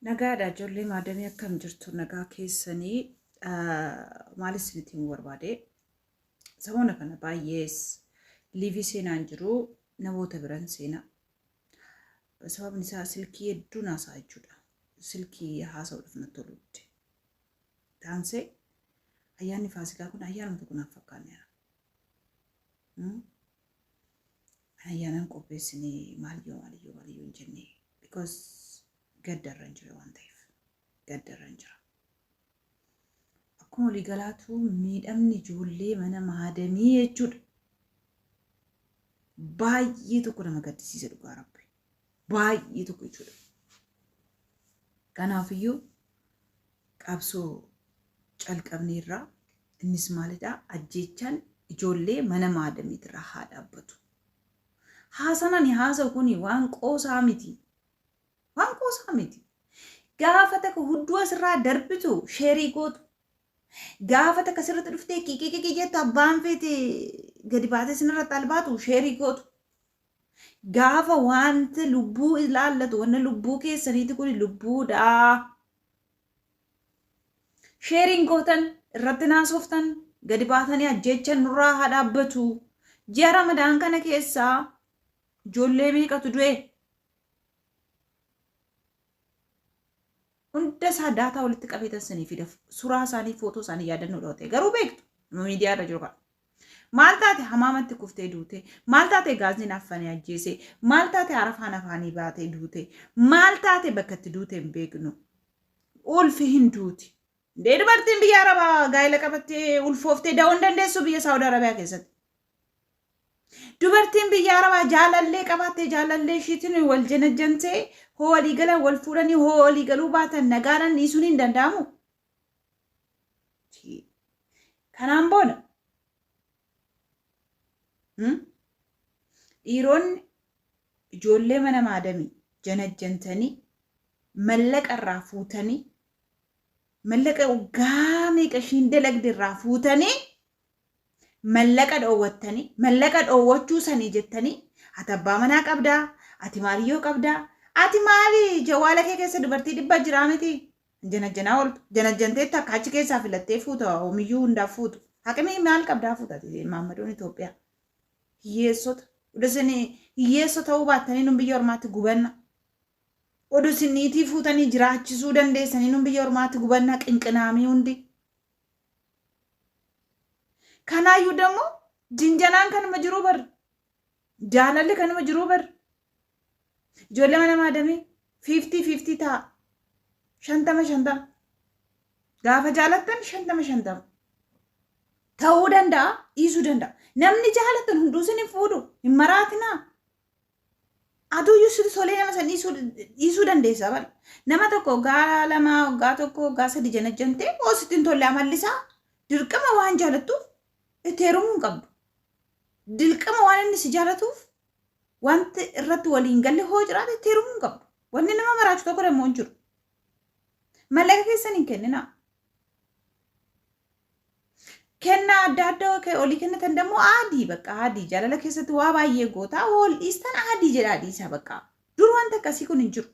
Nagaadha ijoollee maadamii, akkam jirtu? Nagaa keessanii? Maal isinitti himuu barbaade? Samoona kana baay'ees liivii seenaan jiru, namoota biran seenaa. Sababni isaa silkii hedduun haasa'a jechuudha. Silkii haasa'uudhaaf natti tolutti. Taansee ayyaanni Faasikaa kun ayyaanuma tokko naaf fakkaanneera. Ayyaanan qopheessinee maaliyyoo maaliyyoo maaliyyoo hin jenne, because gadda irra hin jira waan ta'eef, gadda irra hin jira. Akkuma walii galaatu miidhamni ijoollee mana maadamii jechuudha. Baay'ee tokko nama gaddisiisa, dhugaa Rabbi. Baay'ee tokko jechuudha. Kanaafiyyuu qabsoo calqabne irraa, innis maalidhaa? Ajjeechaan ijoollee mana maadamiitirraa haa dhaabbatu. Haasaan ani haasa'u kuni waan qoosaa miti. Waan qoosaa miti. Gaafa takka hudduu asirraa darbitu share gootu. Gaafa takka sirriitti dhuftee qiqii qiqii jettu, abbaan feete gadi baatee sinirratti albaatu share gootu. Gaafa wanta lubbuu ilaallatu, wanna lubbuu keessaniiti kun lubbuudha. Share gootan, irratti naasoftan, gadi baatanii ajjeechan nurraa haa dhaabbatu. Ji'a Ramadaan kana keessaa ijoollee meeqatu du'e? Hunda isaa data walitti qabeetan sanii fida. Suuraa isaanii, footoo isaanii yaadannoo dhawate. Garuu beektu, nama miidiyaa irra jiru kana. Maal taate? Hamaamatti kuftee duute. Maal taate? Gaazniin affanee ajjeese. Maal taate? Arafaan afaanii baatee duute. Maal taate? Bakka itti duute hin beeknu. Ulfi hin duuti. Ndee, dubartiin biyya Arabaa gaa'ela qabattee ulfooftee da'uu hin dandeessu biyya Saawud Arabiyaa keessatti. Dubartiin biyya Arabaa jaalallee qabaattee jaalallee ishiitiin wal janajjantee, hoo walii galan wal fuudhanii, hoo walii galuu baatan nagaadhaan dhiisuun hin danda'amu. Kanaan booda dhiironni ijoollee mana maadamii janajjantanii mallaqa irraa fuutanii, mallaqa waggaa meeqa ishiin dalagde irraa fuutanii, mallaqa dhoowwattanii, mallaqa dhoowwachuu sanii jettanii, ati abbaa manaa qabdaa, ati maaliyyoo qabdaa, ati maali, jawaala kee keessa dubartii 100 jiraa miti janajjanaa ooltu, janajjanteetti akka achi keessaa filattee fuuta, oomiyyuu hundaaf fuutu, haqimii maal qabdaa fuuta? Ati maammadoon Itoophiyaa hiyyeessota, odoo isin hiyyeessa ta'uu baattanii nun biyya ormaatti gubanna. Odoo isin niitii fuutanii jiraachisuu dandeessanii nun biyya ormaatti gubanna, qinqinaamii hundi. Kanaayyuu ደግሞ jinjanaan kanuma jiruu bar. Jaalalli kanuma jiruu bar. Ijoollee mana maadamii 50-50 ta'a. 50-50. Gaafa jaalattan 50-50. Ta'uu danda'a, dhiisuu danda'a. Namni jaalattan hunduu isin hin fuudhu. Hin maraatinaa. Aduuyyuu sitti tolee nama san dhiisuu dandeessa bara. Nama tokko waggaa 2, waggaa 1, waggaa 3 janajjantee, hoo sitti hin tolle amallisaa, dirqama waan jaalattuuf itti heerumuu hin qabdu. Dirqama waan inni si jaalatuuf, wanti irratti waliin galle hoo jiraate itti heerumuu hin qabdu. Wanni nama maraachu tokko dammoo hin jiru. Mallaqa keessan hin kenninaa. Kennaa adda addaa olii kennatan dammoo aadii, bakka aadii jaalala keessatti waa baay'ee gootaa wal dhiistan, aadii jedhaa dhiisaa bakka. Dur wanta akkasii kun hin jiru.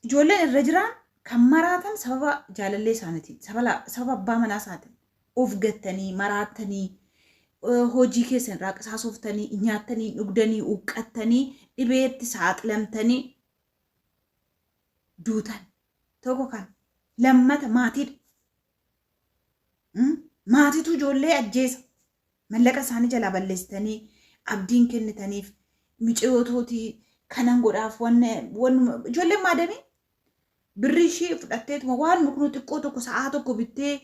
Ijoolleen irra jiraan kan maraatan sababa jaalallee isaaniitiin, sababa abbaa manaa isaatiin of gattanii maraatanii, hojii keessan irraa qisaasoftanii, nyaattanii, dhugdanii, uqqattanii, dhibeetti saaxilamtanii duutan. Tokko kan lammata maatiidha. Maatiitu ijoollee ajjeesa. Mallaqa isaanii jalaa balleessitanii, abdiin kennitaniif, miciyootooti kanan godhaaf, wanna ijoolleen maadamii birrii ishee fudhatteetuma waan kunoo xiqqoo tokko sa'aa tokko bittee,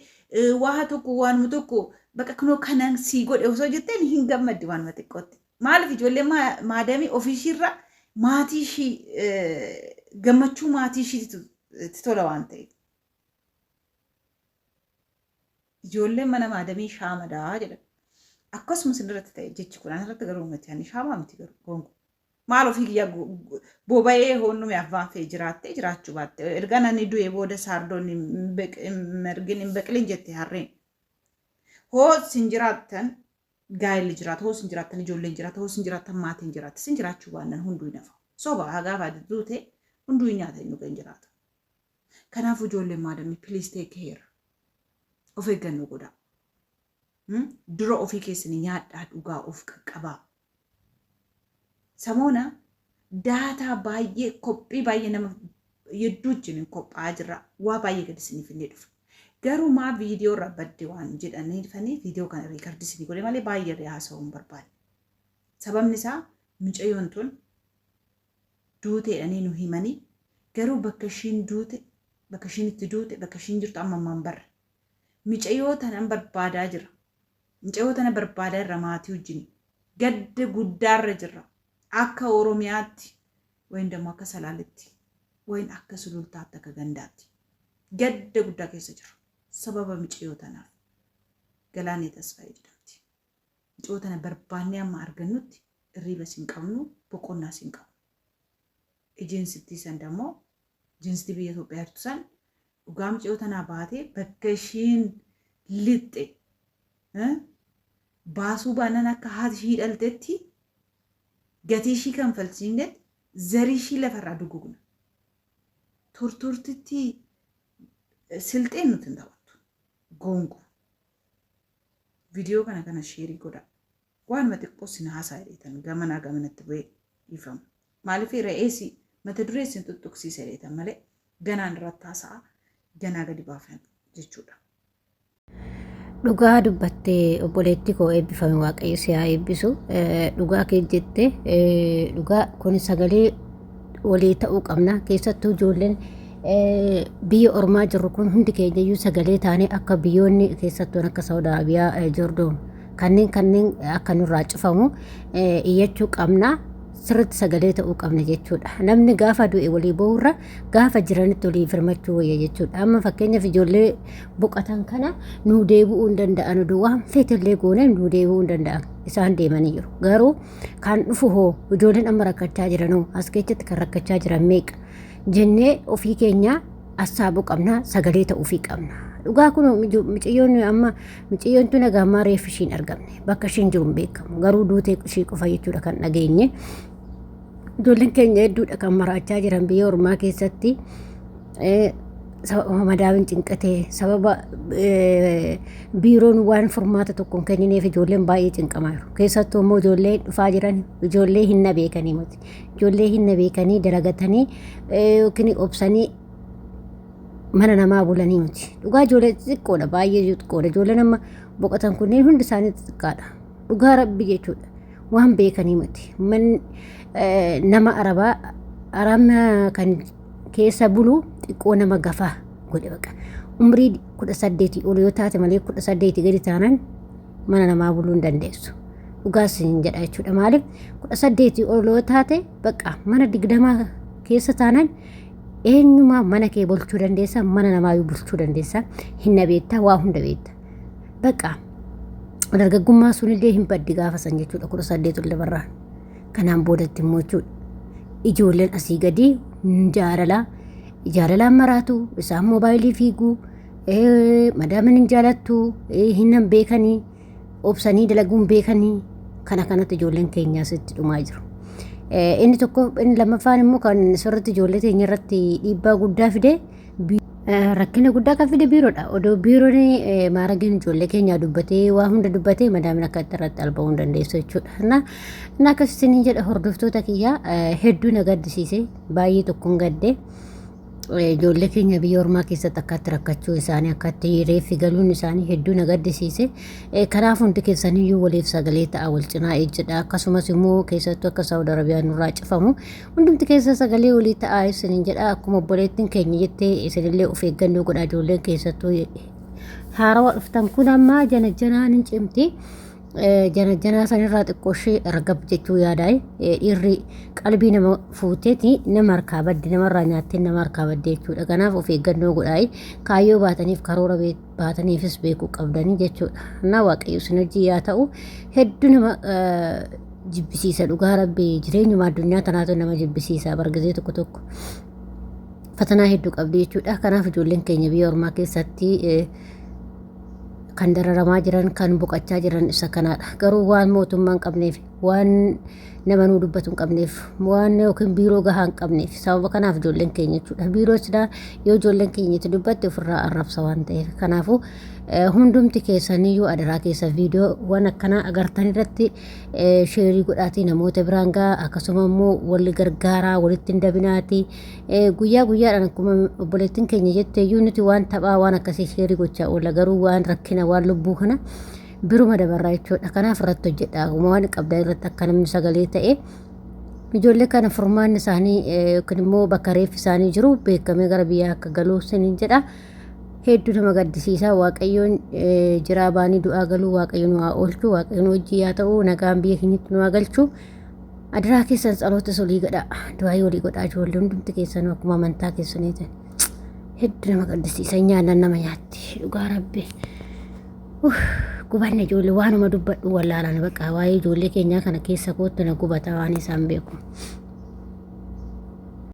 waa tokko, waanuma tokko bakka kunoo kanan sii godhe osoo jetteen hin gammaddi waanuma xiqqootti. Maaliif? Ijoolleen maadamii ofiishiirra maatii ishii, gammachuu maatii ishiitti tola waan ta'eef. Ijoolleen mana maadamii shaamadaa jedhan. Akkasumas irratti ta'e jechi kun irratti garuu miti, ani shaamaa miti garuu gongo. Maal ofii kiyya boba'ee hoonnume, abbaan fee jiraattee jiraachuu baatte, erga nani du'e booda saardoon hin margin, hin biqilin jette harreen. Hoo sin jiraattan gaa'elli jiraata, hoo sin jiraattan ijoolleen jiraata, hoo sin jiraattan maatiin jiraata, sin jiraachuu baannan hunduu hin hafa. Soba haa gaafa ati duute hunduu hin nyaata hin dhuge hin jiraata. Kanaafuu ijoolleen maadamii, please take care. Of eeggannoo godhaa. Dura ofii keessanii nyaadhaa, dhugaa, of qaqqabaa. Samoona data baay'ee, qophii baay'ee nama hedduu wajjin qophaa'aa jirra. Waa baay'ee gadi isiniif illee dhufa. Garuu maa viidiyoo irra badde waan jedhaniifanii viidiyoo kana record isinii godhe malee baay'ee irra haasa'uu hin barbaanne. Sababni isaa mucayyoon tun duuteedhanii nu himanii, garuu bakka ishiin duute, bakka ishiin itti duute, bakka ishiin jirtu amma ammaan barre. Mucayyoo tanan barbaadaa jira. Mucayyoo tana barbaadaa irra maatii wajjin gadda guddaarra jirra. Akka Oromiyaatti wayin ደግሞ akka Salaaletti wayin akka Sulultaatti, akka gandaatti gadda guddaa keessa jira. Sababa mucayyoo tanaaf. Galaanee Tasfaayee jedhamti. Mucayyoo tana barbaannee amma argannutti irriiba sin qabnu, boqonnaa sin qabnu. Ejeensittii san ደግሞ ejensitii biyya Itoophiyaa jirtu san dhugaa mucayyoo tanaa baatee bakka ishiin lixxe baasuu baannaan, akka haati ishii dhaltetti gatii ishii kanfalchiinetti zarii ishii lafarraa dugugna. Tortortitti silxeen nuti hin taphattu. Gongo. Viidiyoo kana share godha. Waanuma xiqqoo sin haasaa jedhetan gamanaa gamanatti bu'ee dhiifama. Maaliif re'eesi mata duree isin tuttuqsiisa jedhetan malee ganaan irratti haasa'a, ganaa gadi baafna jechuudha. Dhugaa dubbattee, obboleetti koo, eebbifame. Waaqayyo si haa eebbisu. Dhugaa kee jette. Dhugaa kun sagalee walii ta'uu qabna. Keessattuu ijoolleen biyya ormaa jirru kun hundi keenya iyyuu sagalee taanee akka biyyoonni keessattuu akka Saawud Arabiyaa, Joordoon kanneen akka nurraa cufamu iyyachuu qabna. Sirriitti sagalee ta'uu qabna jechuudha. Namni gaafa du'e walii bo'urra gaafa jiranitti walii firmachuu wayya jechuudha. Amma fakkeenyaaf ijoollee boqotan kana nuu deebi'uu hin danda'an. Oduu waan feetellee goone nuu deebi'uu hin danda'an. Isaan deemanii jiru. Garuu kan dhufu hoo, ijoolleen amma rakkachaa jiranoo, as keessatti kan rakkachaa jiran meeqa jennee ofii keenya assaabuu qabna, sagalee ta'uufii qabna. Dhugaa kun mucayyoon amma mucayyoon tun egaa ammaa reeffi ishiin argamne, bakka ishiin jiru hin beekamu, garuu duutee ishii qofa jechuudha kan dhageenye. Ijoolleen keenya hedduudha kan maraachaa jiran biyya ormaa keessatti. Sababa madaamiin cinqatee, sababa biiroon waan furmaata tokko hin kennineef ijoolleen baay'ee cinqamaa jiru. Keessattuu immoo ijoollee dhufaa jiran ijoollee hin beekanii miti. Ijoollee hin beekanii dalagatanii yookiin obsanii mana namaa bulanii miti. Dhugaa ijoollee xixiqqoodha, baay'ee xixiqqoodha. Ijoolleen amma boqotan kunneen hundi isaanii xixiqqaadha. Dhugaa rabbi jechuudha. Waan beekanii miti. Man nama arabaa arabna kan keessa bulu xiqqoo nama gafaa godhe baqa. Umrii 18 ol yoo taate malee 18 gadi taanaan mana namaa buluu hin dandeessu. Dhugaas hin jedha jechuudha. Maaliif 18 ol yoo taate baqa mana 20 keessa taanaan eenyumaa mana kee bulchuu dandeessa, mana namaa bulchuu dandeessa, hin beekta, waa hunda beekta. Baqa dargaggummaa sunillee hin baddi gaafa san jechuudha, 18 ol dabarraan. Kanaan boodatti immoo jechuudha, ijoolleen asii gadi jaalalaa jaalalaan maraatu, isaan moobaayilii fiiguu, madaamin hin jaalattu, hin beekanii, obsanii dalaguun beekanii, kana kanatti ijoolleen keenya asitti dhumaa jiru. Inni tokko, inni lammaffaan immoo kan sirriitti ijoollee teenya irratti dhiibbaa guddaa fide, rakkina guddaa kan fide biiroodha. Odoo biiroon maarageen ijoollee keenyaa dubbatee, waa hunda dubbatee, madaamin akka irratti alba'uu hin dandeessu jechuudha. Na akkasitti jedha, hordoftoota kiyyaa, hedduu na gaddisiise, baay'ee tokkoon gadde. Ijoollee keenya biyya ormaa keessatti akkatti rakkachuu isaanii, akkatti reeffi galuun isaanii hedduu na gaddisiise. Kanaaf hundi keessaniyyuu waliif sagalee ta'a, wal cinaa ejjedha. Akkasumas immoo keessattuu akka Saawud Arabiyaa nurraa cufamu hundumti keessa sagalee walii ta'a isinin jedha. Akkuma obboleettiin keenya jettee, isinillee of eeggannoo godha. Ijoolleen keessattuu haarawaa dhuftan kun amma jana janaan hin cimti. Jana janaa sanirraa xiqqoo ishee ragab jechuu yaadaa. Dhiirri qalbii nama fuuteeti nama harkaa badde, namarraa nyaattee nama harkaa badde jechuudha. Kanaaf of eeggannoo godhaa, kaayyoo baataniif karoora baataniifis beekuu qabdanii jechuudha. Na Waaqayyo isin hojii yaa ta'u. Hedduu nama jibbisiisa, dhugaa rabbi, jireenyuma addunyaa tanaatu nama jibbisiisa bargizee tokko tokko. Fatanaa hedduu qabdi jechuudha. Kanaaf ijoolleen keenya biyya ormaa keessatti kan dararamaa jiran, kan boqochaa jiran isa kanaadha. Garuu waan mootummaan qabneef Waan nama nuu dubbatu hin qabneef, waan yookiin biiroo gahaa hin qabneef, sababa kanaaf ijoolleen keenya jechuudha. Biiroo silaa yoo ijoolleen keenya itti dubbatte ofirraa arrabsa waan ta'eef. Kanaafuu hundumti keessaniyyuu adaraa keessa viidiyoowwan akkanaa agartan irratti sheerii godhaatii namoota biraan gahaa, akkasuma immoo wal gargaaraa, walitti hin dabinaatii. Guyyaa guyyaadhaan akkuma obboleettiin keenya jette iyyuu nuti waan taphaa waan akkasii sheerii gochaa oolla, garuu waan rakkina waan lubbuu kana biruma dabarraa jechuudha. Kanaaf irratti hojjedha. Waan qabdan irratti akka namni sagalee ta'e ijoollee kana furmaanni isaanii yookiin immoo bakka reeffi isaanii jiru beekamee gara biyyaa akka galuu sinin jedha. Hedduu nama gaddisiisa. Waaqayyoon jiraa baanii du'aa galuu Waaqayyo nu haa oolchu, Waaqayyo nu wajjin yaa ta'u, nagaan biyya keenyatti nu haa galchu. Adaraa keessan tsalootas olii godhaa, du'aayii olii godhaa ijoollee hundumti keessanuu akkuma amantaa keessaniitiin. Hedduu nama gaddisiisa, nyaannan nama nyaatti dhugaa rabbi. Gubanne ijoollee, waanuma dubbadhu wallaalan, bakka waa'ee ijoollee keenyaa kana keessa kootti na gubata waan isaan beeku.